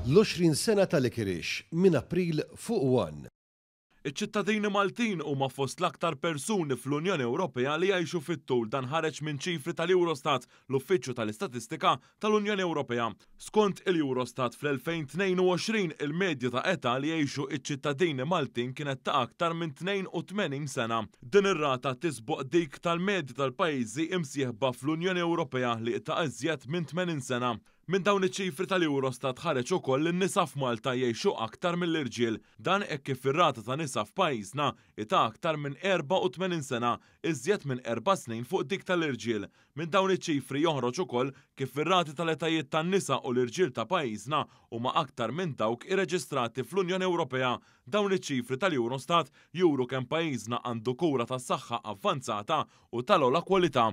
L-20 sena ta' Licorice minn April fuq One. Iċ-ċittadini Maltin huma fost l-aktar persuni fl-Unjoni Ewropea li jgħixu fit-tul dan ħareġ minn ċifri tal-Eurostat, l-Uffiċċju tal-Istatistika tal-Unjoni Ewropea. Skont il-Eurostat fl-2022 il-medja ta' età li jgħixu iċ-ċittadini Maltin kienet ta' aktar minn 82 sena. Din ir-rata tisboq dik tal-medja tal-pajjiżi imsieħba fl-Unjoni Ewropea li ta' iżjed minn 80 sena. Minn dawn iċ-ċifri tal-Eurostat ħareġ ukoll li n-nisa f'Malta jgħixu aktar mill-irġiel. Dan hekk kif ir-rata ta' nisa f'pajjiżna hi ta' aktar minn 84 sena, iżjed minn erba' snin fuq dik tal-irġiel. Minn dawn iċ-ċifri joħroġ ukoll kif ir-rati tal-etajiet tan-nisa u l-irġiel ta' pajjiżna huma aktar minn dawk irreġistrati fl-Unjoni Ewropea. Dawn iċ-ċifri tal-Eurostat juru kemm pajjiżna għandu kura tas-saħħa avvanzata u tal-ogħla kwalità.